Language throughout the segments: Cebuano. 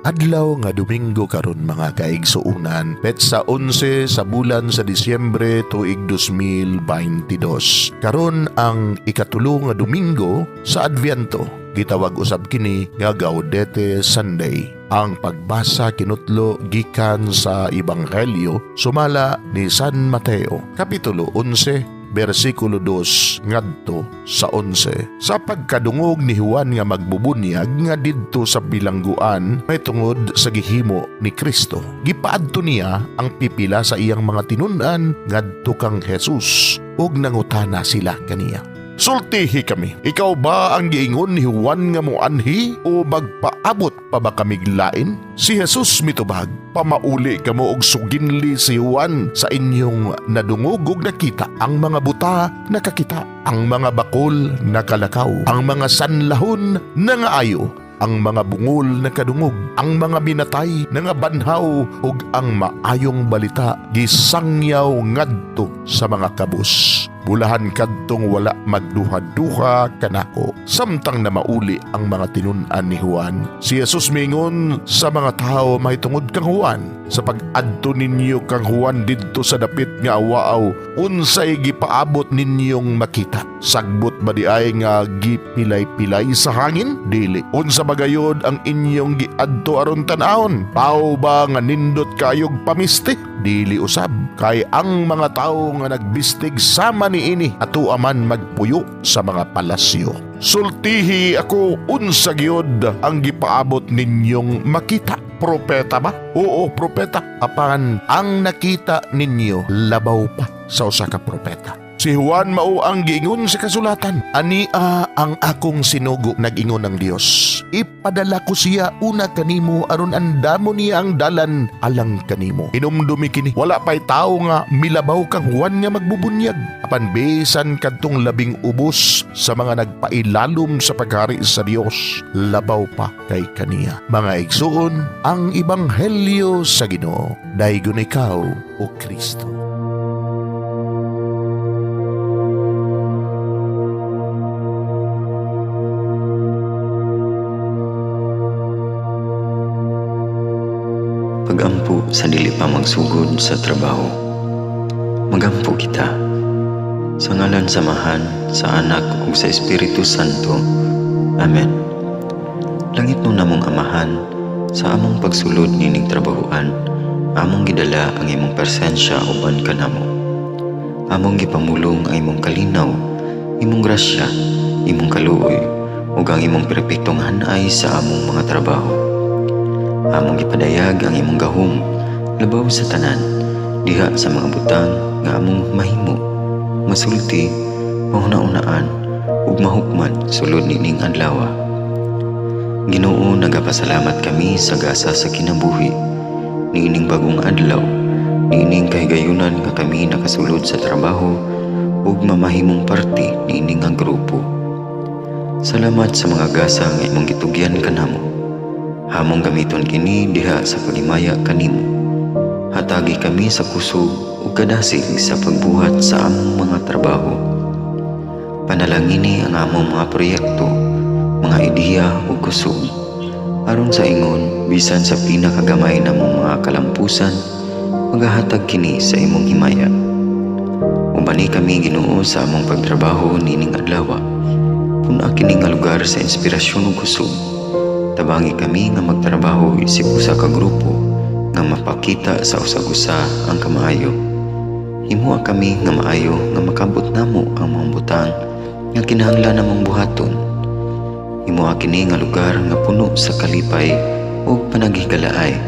Adlaw nga Domingo karon, mga kaigsuonan, petsa 11 sa bulan sa Disyembre, tuig 2022. Karon ang ikatulo nga Domingo sa Adviento. Gitawag usab kini nga Gaudete Sunday. Ang pagbasa kinutlo gikan sa Ebanghelyo sumala ni San Mateo, Kapitulo 11, versikulo 2 ngadto sa 11. Sa pagkadungog ni Juan nga magbubunyag nga didto sa bilangguan may tungod sa gihimo ni Kristo, gipaadto niya ang pipila sa iyang mga tinun-an ngadto kang Jesus ug nangutana sila kaniya. "Sultihi kami, ikaw ba ang giingon ni Juan nga moanhi o magpaabot pa ba kamig lain?" Si Jesus mitubag, "Pamauli kamo og suginli si Juan sa inyong nadungog ug nakita. Ang mga buta nakakita, ang mga bakol nakalakaw, ang mga sanlahon nangaayo, ang mga bungol nakadungog, ang mga minatay nangabanhaw, ug ang maayong balita gisangyaw ngadto sa mga kabus. Bulahan kadtong wala magduha-duha kanako." Samtang namauli ang mga tinun-an ni Juan, si Jesus mingon sa mga tao mahitungod kang Juan, "Sa pag-adto ninyo kang Juan didto sa dapit nga awaaw, unsay gipaabot ninyong makita? Sagbot ba di ay nga gipilay-pilay sa hangin? Dili. Unsa ba gayod ang inyong giadto aron tan-awon? Tawo ba nga nindot kayog pamisti? Dili usab. Kay ang mga tawo nga nagbistig sama niini ato aman magpuyo sa mga palasyo. Sultihi ako, unsa gyud ang gipaabot ninyong makita? Propeta ba? Oo, propeta. Apan ang nakita ninyo labaw pa sa usa ka propeta. Si Juan mao ang giingon sa kasulatan, 'Ania ang akong sinugo, nag-ingon ng Dios. Ipadala ko siya una kanimo aron andamo niya ang dalan alang kanimo.' Hinumdumi kini, wala pa'y tawo nga milabaw kang Juan nga magbubunyag. Apan bisan kadtong labing ubos sa mga nagpailalom sa paghari sa Dios, labaw pa kay kaniya." Mga igsuon, ang ebanghelyo sa Ginoo. Daygon ikaw, o Kristo. Pagampo sa dili pa magsugod sa trabaho. Magampo kita. Sa ngalan sa Amahan, sa Anak ug sa Espiritu Santo. Amen. Langitnon namong Amahan, sa among pagsulod nining trabahoan, among gidala ang imong presensya uban kanamo. Among gipamulong ang imong kalinaw, imong grasya, imong kaluoy, ug ang imong perpektong hanay sa among mga trabaho. Among gipadayag ang imong gahom labaw sa tanan diha sa mga butang nga among mahimo, masulti, mahuna-unaan ug mahukman sulod nining adlaw. Ginoo, nagapasalamat kami sa gasa sa kinabuhi niining bagong adlaw, niining kahigayunan nga kami nakasulod sa trabaho ug mamahimong parte niini nga grupo. Salamat sa mga gasa nga imong gitugyan kanamo. Among gamiton kini diha sa paghimaya kanimo. Hatagi kami sa kusog ug kadasig sa pagbuhat sa among mga trabaho. Panalangini ang among mga proyekto, mga ideya ug kusog. Aron sa ingon, bisan sa pinakagamay namong mga kalampusan, magahatag kini sa imong himaya. Ubani kami, Ginoo, sa among pagtrabaho nining adlaw. Pun-a kini nga lugar sa inspirasyon ug kusog. Tabangi kami nga magtrabaho isip usa ka grupo nga mapakita sa usag-usa ang kamaayo. Himoa kami nga maayo nga makabot namo ang mga butang nga kinahanglan namong buhaton. Himoa kini nga lugar nga puno sa kalipay ug panaghigalaay.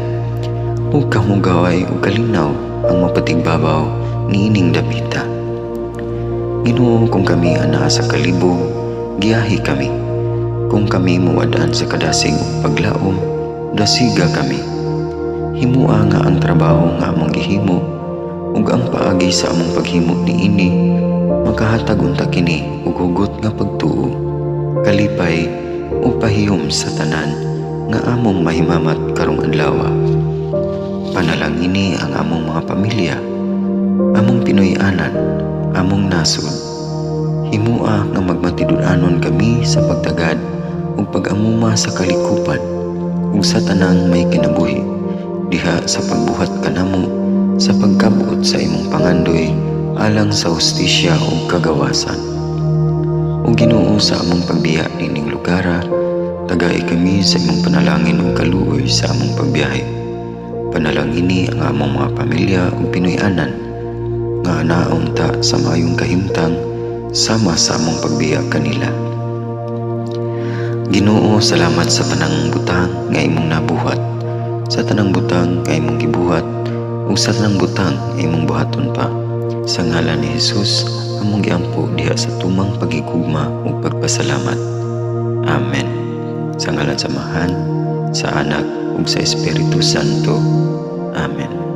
Ug kahugaway ug kalinaw ang mapatigbabaw niining dapita. Ginoo, kung kami anaa sa kalibog, giyahi kami. Kung kami muwad-an sa kadasig ug paglaom, dasiga kami. Himua nga ang trabaho nga among gihimo ug ang paagi sa among paghimo niini makahatag unta kini og hugot nga pagtuo, kalipay ug pahiyom sa tanan nga among mahimamat karong adlaw. Panalangini ang among mga pamilya, among Pinoy-anan, among nasod. Himua nga magmatinud-anon kami sa pagtagad ug pag-amuma sa kalikupan ug ug sa tanang may kinabuhi diha sa pagbuhat kanamo sa pagkabot sa imong pangandoy alang sa hustisya ug kagawasan. O Ginoo, sa among pagbiya niining lugara, tagai kami sa imong panalangin ug kaluoy sa among pagbiyahe. Panalangini ang among mga pamilya ug Pinoy-anan nga anaon ta sa maayong kahimtang sama sa among pagbiya kanila. Ginoo, salamat sa tanang butang nga imong nabuhat, sa tanang butang nga imong gibuhat, ug sa tanang butang nga imong buhaton pa. Sa ngalan ni Jesus, among giampo diha sa tumang paghigugma ug pagpasalamat. Amen. Sa ngalan sa Amahan, sa Anak, ug sa Espiritu Santo. Amen.